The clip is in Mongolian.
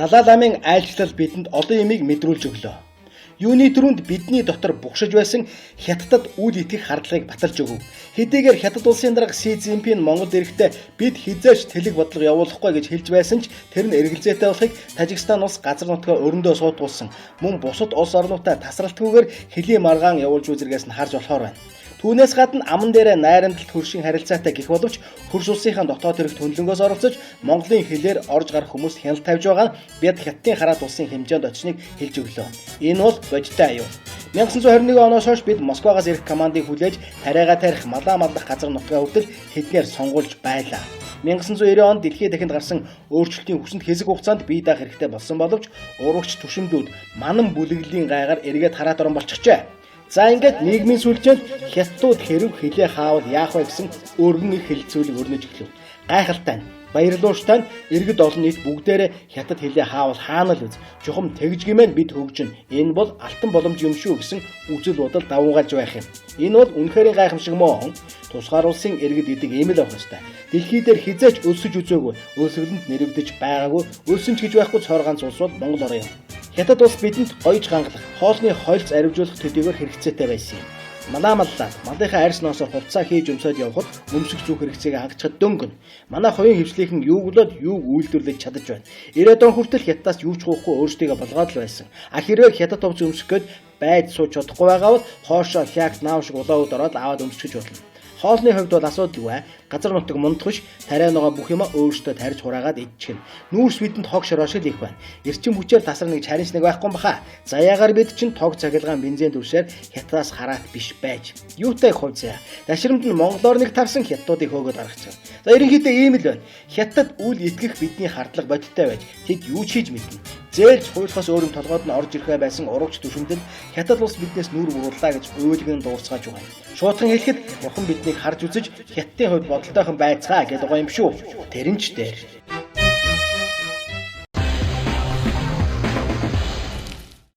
Далай ламын айлчлал бидэнд олон юмыг мэдрүүлж өглөө. Юуны түрүүнд бидний дотор бугшиж байсан Хятадд үл итгэх хардлагыг баталж өгөв. Хэдийгээр Хятад улсын дарга Си Цзиньпин Монголд ирэхдээ бид хэзээ ч тэлэг бодлого явуулахгүй гэж хэлж байсан ч тэр нь эргэлзээтэй болохыг Тажикстан улс газар нутгаа өрөндөө суудгуулсан. Мөн бусад улс орнуудтай тасралтгүйгээр хөлийн маргаан явуулж буй зэргээс нь харж болохоор байна. Түүнээс гадна аман дээрээ найрамдалт хөршийн харилцаатай гэх боловч хөрш улсынхаа дотоод хэрэг төнлөнгөөс оролцож Монголын хэлээр орж гарах хүмүүст хяналт тавьж байгаа нь бид Хятадын хараат улсын хэмжээнд очсныг хэлж өглөө. Энэ бол бодиттой аюул. 1921 оноос хойш бид Москвагаас ирэх командыг хүлээж тариагаа тарих, малаа маллах газар нутгаа хүртэл тэднээр сонгуулж байлаа. 1990 онд дэлхийд дахинд гарсан өөрчлөлтийн хүсэнд хэсэг хугацаанд бие даах хэрэгтэй болсон боловч урагч түшимдүүд манан бүлэглэлийн гайгаар эргээд хараат орон болчихжээ. За ингээд нийгмийн сүлжээнд Хятадууд хэрв хилээ хаавал яах вэ гэсэн өргөн их хэлэлцүүлэг өрнөж эхлэв. Гайхалтай нь баярлууштай нь иргэд олон нийт бүгдээрээ Хятад хилээ хаавал хаана л үз. Чухам тэгж гимэн бид хөгжин. Энэ бол алтан боломж юм шүү гэсэн үзэл бодол давуугаалж байх юм. Энэ бол үнэхээр гайхамшиг мөн. Тусгаар улсын иргэд идэг ийм л байх ёстой. Дэлхий дээр хэзээ ч өлсөж үзээгүй, өлсгөлөнд нэрвдэж байгаагүй, өлсөн ч гэж байхгүй цор ганц улс бол Монгол орон юм. Хятад улс бидэнд гоёж гангалах, хоолны холц аривжуулах төдийгөр хэрэгцээтэй байсан юм. Малаа маллаад, малынхаа арьс ноосоор хувцаа хийж өмсөд явхад өмсөх зүүх хэрэгцээгээ хангачхад дөнгөн. Манай хувийн хвшлийнхэн юуг болоод юуг үйлдвэрлэж чадаж байна. 90-ад он хүртэл Хятадаас юу ч хуухгүй өөрсдийгөө болгоод л байсан. А хэрвээ Хятад хувцас өмсөх гээд байж сууж чадахгүй байгаа бол хоошоо хяакт наав шиг улаан үүд ороод аваад өмсөж болно. Хоолны хувьд бол асуудалгүй. Газар нутаг мундах биш, тариа ногоо бүх юма өөрсдөө тарьж хураагаад идчихнэ. Нүүрс бидэнд хог шороо шиг л их байна. Эрчим хүчээр тасарна гэж харин ч нэг байхгүй юм баха. Заяагаар бид чинь тог цахилгаан бензин түвшээр Хятадаас хараат биш байж. Юутай их хувь заяа. Дашрамд нь монголоор нэг тарсан Хятадуудыг хөөгөөд гаргачихав. За ерөнхийдөө ийм л байна. Хятад үл итгэх бидний хардлага бодиттой байж тэд юу ч хийж мэднэ. Зээлж хуйлахаас өөр юм толгойд нь орж ирэхээ байсан урагч түшимдэл Хятад улс биднээс нүүр бурууллаа гэж уйлган дуурцгааж байгаа юм. Шуутхан хэлэхэд бурхан биднийг харж үзэж Хятадын хувьд бодолтойхон байцгаа гэдэг байгаа юм шүү. Тэр нь ч дээр.